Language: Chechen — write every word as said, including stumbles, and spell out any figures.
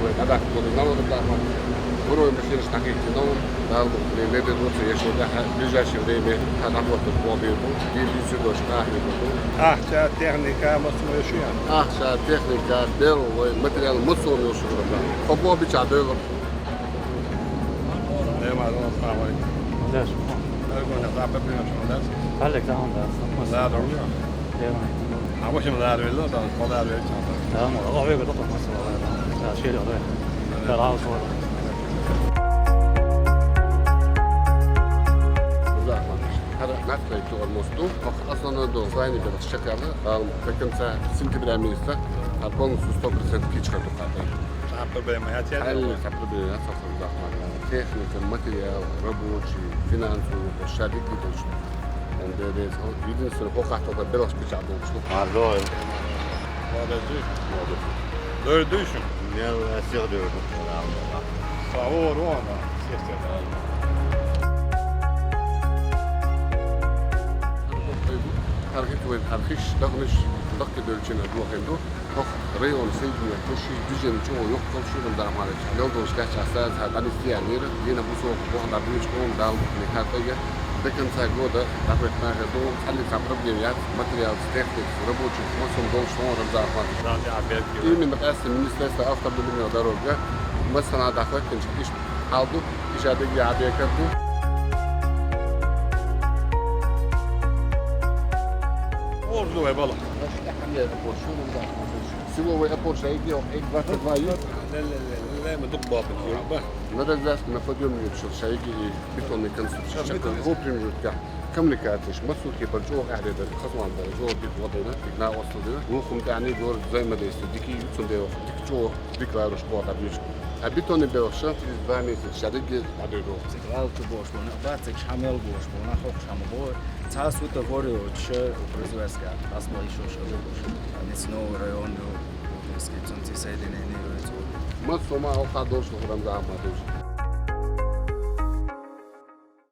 Вай, дӀадахка болу, налогов дахьа. Гурой машинаш дӀахӀиттина, Дала бахьан, ледит вуца ешо дахьа, ближайшее время тха дӀахӀоттар боху бийр бу, дийр иза дош къахьийна бу. Ахча, техника, массо а ешо ян. Ахча, техника, белла вай, материал, массо а ешо ян. Хо бо бича белла. Лема, салам алейкум. Деш. Алейкум, да, да, да. Да, да. А вот им да, да, да, да, да, да. Да, ма, а вы готовы, массо а, да. Да, шейлер, да. Да, да, вот. Захват. Хара, нас, да, и то, а, мосту. Основной дом, здание, да, шакала. А, до конца сентября месяца. А полностью сто процентов кичка, да, да. А проблема, я тебе Хали, говорю. А проблема, я Захват. Техника, материал, рабочий, финансовый, шадик гидочно. Единственное, хохахтока белаш печатал. Мардой. Молодец. Молодец. Дойдуйшим. Мел сир дойду. Фавор, он, естественно. Хархит вен хархиш, дахниш, дахки дөлчина, духенду. Хох район соединение, туши движение чего, ёх, ком шурам да, мара. Мел долш кач асаз, ха, дани стия нира, дина бусо, бох да, бич, ком дал, не хатая. До конца года, да, хоть на году, цали са проблем яц, материал, техник, рабочий, массом долш, он рам да, мара. Да, да, опять. Именно касса Министерства автомобильного дорога, массана да, хоть, конечно, иш, халду, иш адыг я, объект, ду. Орду, ай, бала. Значит, ахмед, вот, шурам да, мара. Силовой опор шайги, эх, двадцать два ю. Ле, ле, ле, ле, мы тут бабы, ба. Надо взять на подъёмник, что шайги и бетонные конструкции. Сейчас бетонные. Вовремя, да. Коммуникации, массу ке бар, чё, ахле, да, хазван, да, жо, бит, вот, да, на острове. Ну, хум, да, они, говорят, взаимодействие, дикий, юцун, да, дик, чё, дик, ларуш, вот, обычно. А бетонный белша через два месяца шайги, а, да, да. Цик лал чу бош бу, на, ба, цик шамел бош бу, на, хох шамел бу. Цас ута вори, вот, ше, производство, асло ещё ше, ше. Мясной район, Скипцунти соединение, вот. Массома алха долш, хурам да, ма долш.